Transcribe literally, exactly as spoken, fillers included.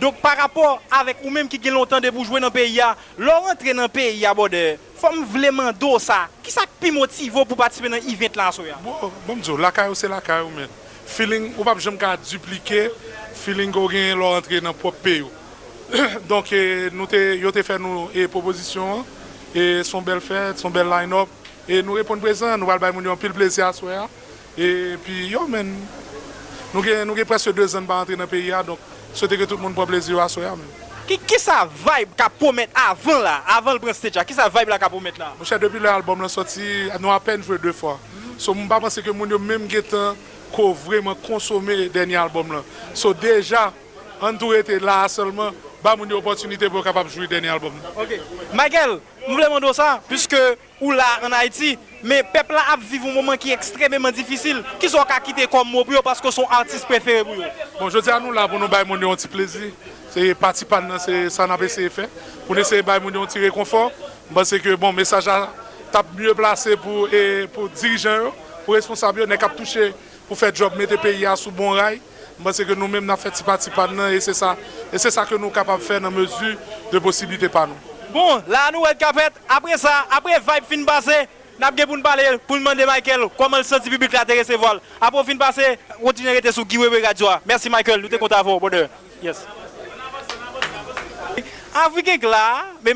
Donk, pa rapò avèk ou menm ki gen lontan depi w jwe nan peyi a, lè w rantre nan peyi a, brother, fò m vle mande w sa, kisa k pi motive w pou patisipe nan event la aswè a? Bon, ban m di w, lakay ou se lakay ou, men. Feeling, ou p ap janm ka diplike feeling ke w genyen lè w rantre nan pwòp peyi w. Donk, e, nou te, yo te fè nou, e, pwopozisyon an, e se yon bèl fèt, se yon bèl line-up, e nou reponn prezan, nou pral bay moun yo anpil plezi aswè a. Epi, yo, men, nou gen, nou gen prèske de zan n pa rantre nan peyi a, donk, swete ke tout moun pran plezi yo aswè a, men. Ki, kisa vibe ka pwomèt avan la, avan l pran stage la? Kisa vibe la ka pwomèt la? Monchè, depi lè albòm lan sòti, nou apèn jwe de fwa. So, m pa panse ke moun yo menm gentan ko vrèman konsome dènye albòm lan. So, deja, ann tou rete la a sèlman, ba moun yo opòtinite pou yo kapab jwi dènye albòm nan. Ok. Michael, m vle mande w sa, piske ou la ann Ayiti, men pèp la ap viv yon moman ki ekstrèmeman difisil. Kisa w ka kite kòm mo pou yo, paske w se yon atis prefere pou yo? Bon, jodi a nou la pou nou bay moun yo yon ti plezi. Se pati pa n nan, se sa n ap eseye fè. Pou n eseye bay moun yo yon ti rekonfò. M panse ke, bon, mesaj la t ap mye plase pou, e, pou dirijan yo, pou responsab yo, nèg k ap touche pou fè djòb mete peyi a sou bon ray. M panse ke nou menm n ap fè ti pati pa n nan, e se sa, e se sa ke nou kapab fè nan mezi de posiblite pa nou. Bon, la nou wè l ka fèt. Apre sa, apre vibe fin pase, n ap gen pou n pale, pou n mande Michael kòman l santi piblik la te resevwa l. Apre w fin pase, kontinye rete sou Guy Wewe Radio a. Mèsi Michael, nou te kontan avè w, brother. Yes. Afriken Kla, men